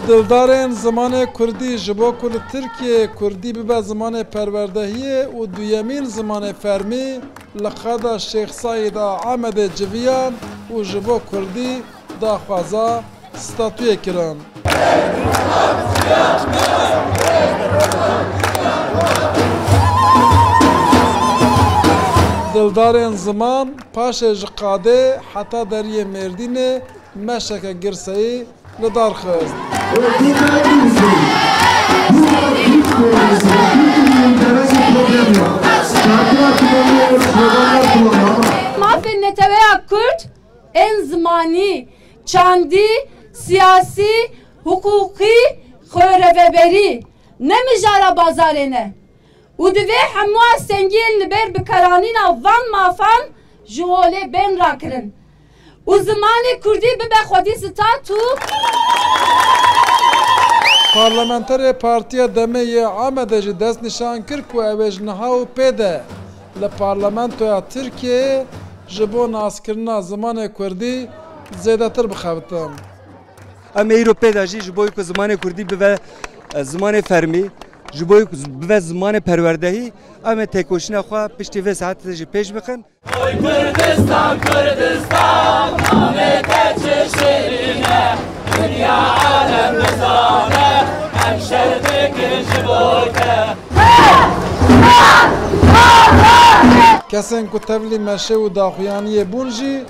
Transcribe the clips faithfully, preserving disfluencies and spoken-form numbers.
Dildarên zimanê kurdî ji bo ku li Tirkiyeyê kurdî bibe zimanê perwerdehiyê û duyemîn zimanê fermî, li qada Şêx Seîd a Amedê civiyan û ji bo kurdî daxwaza statuyê kirin. Dildarên ziman paşê ji qadê heta deriyê Mêrdînê meşeke girseyî li dar xist. Mafên neteweya Kurd ên zimanî, çandî, siyasî, hiqûqî, xwereveberî ne mijara bazarê ne. Û divê hemû astengiyên li ber bikaranîna van mafan ji holê bên rakirin û zimanê kurdî bibe xwedî stat û Parlamenterê Partiya Demê yê Amedê jî destnîşan kir ku ew ê ji niha û pê de li Parlamentoya Tirkiyeyê ji bo naskirina zimanê kurdî zêdetir bixebitin. Em ê îro pê de jî ji bo ku zimanê kurdî bibe, e, zimanê fermî, ji bo ku bibe zimanê perwerdehî, em ê têkoşîna xwe piştî vê saetê de jî pêş bixin. Oy Kurdistan, Kurdistan, navê te çi şirîn e, dinya alem bizane, em şer dikin ji bo te. Kesên ku tevlî meşê û daxuyaniyê bûn jî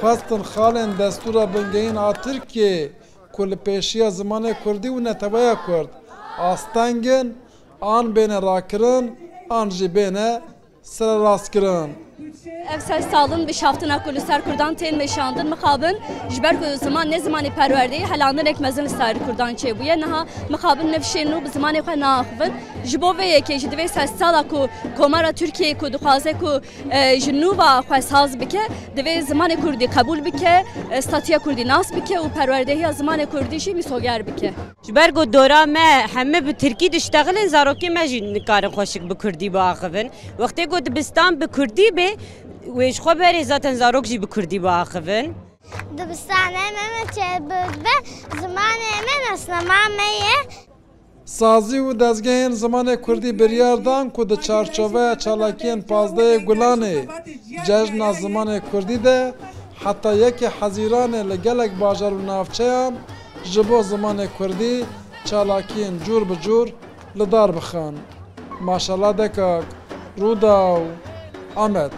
xwestin xalên destûra bingehîn a Tirkiyeyê ku li pêşiya zimanê kurdî û neteweya kurd asteng in, an bêne rakirin, an jî bêne sererastkirin. Ev sed salin bişaftina ku li ser kurdan tên meşandin mixabin, ji ber ku ziman ne zimanê perwerdeyê, helandinek mezin li ser kurdan çêbûye. Niha mixabin nifşên nû bi zimanê xwe naaxivin. Ji bo vê yekê jî di vê sed sala ku Komara Tirkiyeyê ku dixwaze ku e, ji nû ve xwe saz bike, divê zimanê kurdî qebûl bike, e, statuya kurdî nas bike û perwerdehiya zimanê kurdî jî misoger bike. Ji ber ku dora me heme bi tirkî diştexilin, zarokê me jî nikarin xweşik bi kurdî biaxivin. Wextê ku dibistan bi kurdî bê, wê ji xwe berê zaten zarok jî bi kurdî biaxivin. Dibistana me me çêbibe, zimanê me nasnama me ye. Sazî û dezgehên zimanê kurdî biryar dan ku di çarçoveya çalakiyên pazdehê Gulanê, Cejna Zimanê Kurdî de heta yekê Hezîranê li gelek bajar û navçeyan ji bo zimanê kurdî çalakiyên cûr bi cûr li dar bixin. Maşala Dekak, Rûdaw, Amed.